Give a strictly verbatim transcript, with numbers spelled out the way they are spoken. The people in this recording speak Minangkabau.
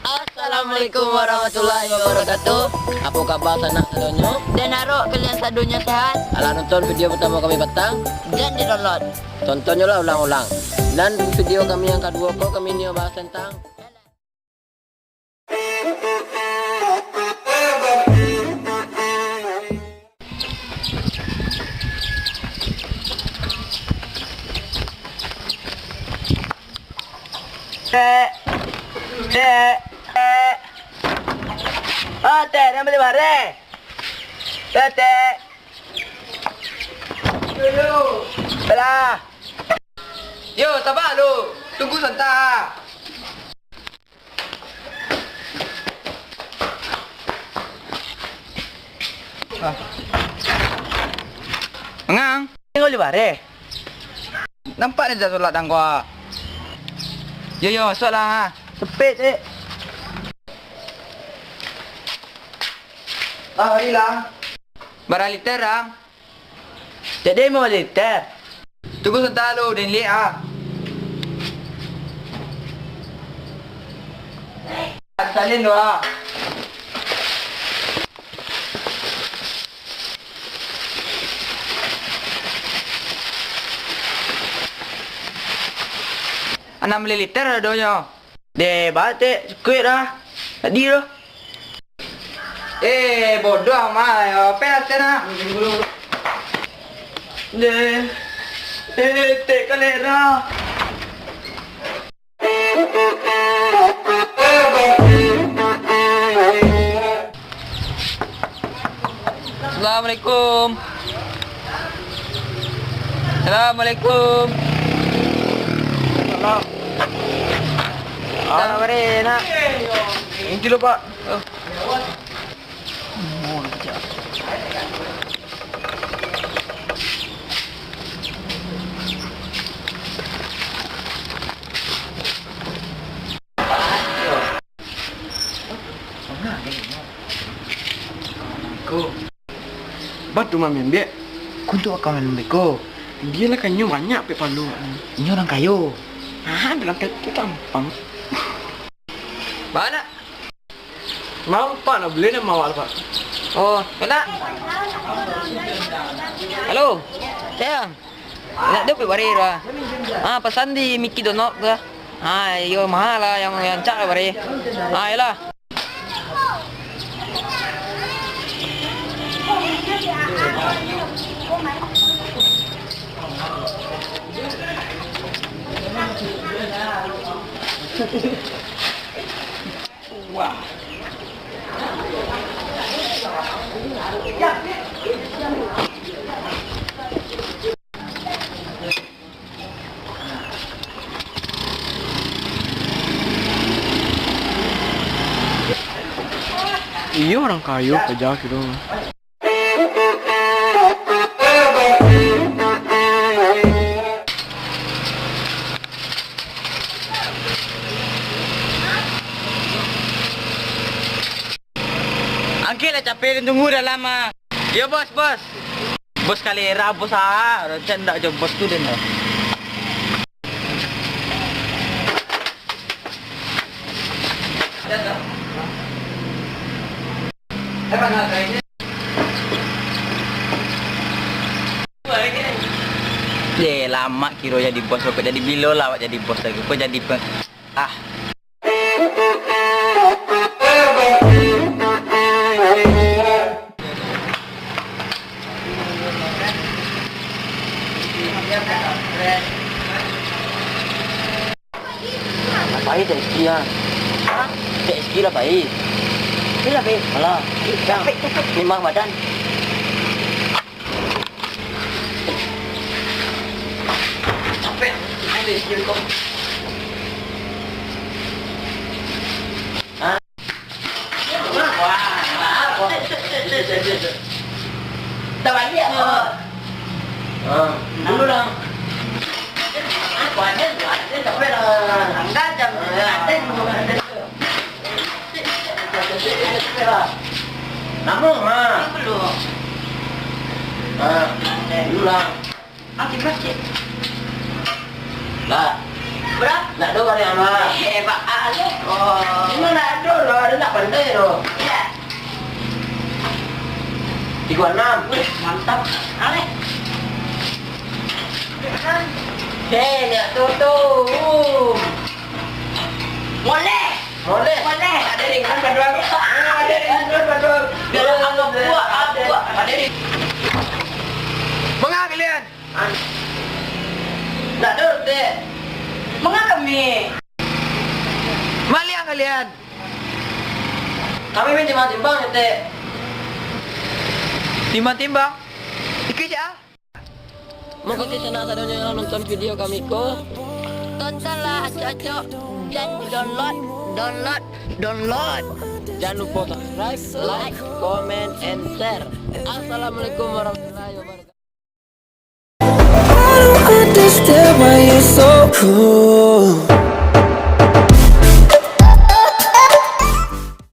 Assalamualaikum warahmatullahi wabarakatuh. Apo kaba sanak sadonyo? Den arok kalian sadonyo sehat. Alah nonton video partamo kami patang? Jan di-download. Tontonnyo lah ulang-ulang. Nan video kami yang kaduo ko, kami nio bahas tentang Tek. Tek. Tek. Ah, Tek, nan bali bareh. Tek, Tek. Yo, yo. Alah. Yo, saba lu. Tunggu sabanta. Ah. Mangang. Tengok di bareh. Nampak ni dah tolak tangguak. Yo, yo, masuaklah, ha. Sempit, cik. Ah, marilah. Bara liter, ang? Jadi, limo liter. Tunggu sabanta lu, den liek, ah. Salin lu, ah. Anam liter adonyo. Deh, batek, kuik dah. Tadi tu. Eh, bodoh amat. Apa yang nak? Deh. Eh, tek kalera. Assalamualaikum. Assalamualaikum. Salam. Salam, Bare, nak. Ini dulu, Pak. Oh. Ko. Batu mamiambiak. Kuntuak akal mamiambiak ko. Bialah kanyo banyak pek palo. Inyo urang kayo. Ah, dalam pek tu tampang. Bana? Mampak nak beli nak mawak, Pak. Oh, kena. Halo. Sayang. Nak duit bare tu ah. Ah, pasan di Mickey Donut tu ah. Ah, iyo mahal lah yang, yang cak bare. Ah, iyolah. Wah. Iyo, urang kayo paja kiro. Angkeklah capek, den tunggu dalam ah. Yo, bos, bos. Bos kalera, bos ah. Rancak ndak jo bos tu den. Eh, lamak kiro jadi bos, kok jadi bilo lah awak jadi bos lagi. Kok jadi pe-, ah. Pai, cek Rizky ah. Hah? Cek Rizky lah pai. Iyo lah pai. Alah. Capek, capek. Memang badan. Capek. Cek Rizky kok. Hah? Dah baliak ko. Ah, dulu lah. Aku ada, aku ada, tapi dah. Angkat jam, ada, ada. Namo, ha? Belum. Ah, dulu lah. Makin masjid. Lah. Berapa? Nak dua kali amal. Eh, Pak, ah, oh. Ini nak Pandai doh. Tigo anam. Wih, mantap. Aleh. Hei, lihat tu, tu. Moleh. Moleh. Moleh. Ada ring, kan, paduang. Ah, ada ring, kan, paduang. Biar apa buat, apa buat. Ada ring. Manga kalian? Ndak ado, Tek. Manga kami? Maliang kalian? Kami main timbang-timbang, Tek. Timbang-timbang? Iko cak ah? Mukasuik sanak sadonyo lah nonton video kami ko. Tontonlah acok-acok dan download, download, download. Jangan lupa subscribe, like, comment, and share. Assalamualaikum warahmatullahi wabarakatuh. I don't understand why you're so cruel.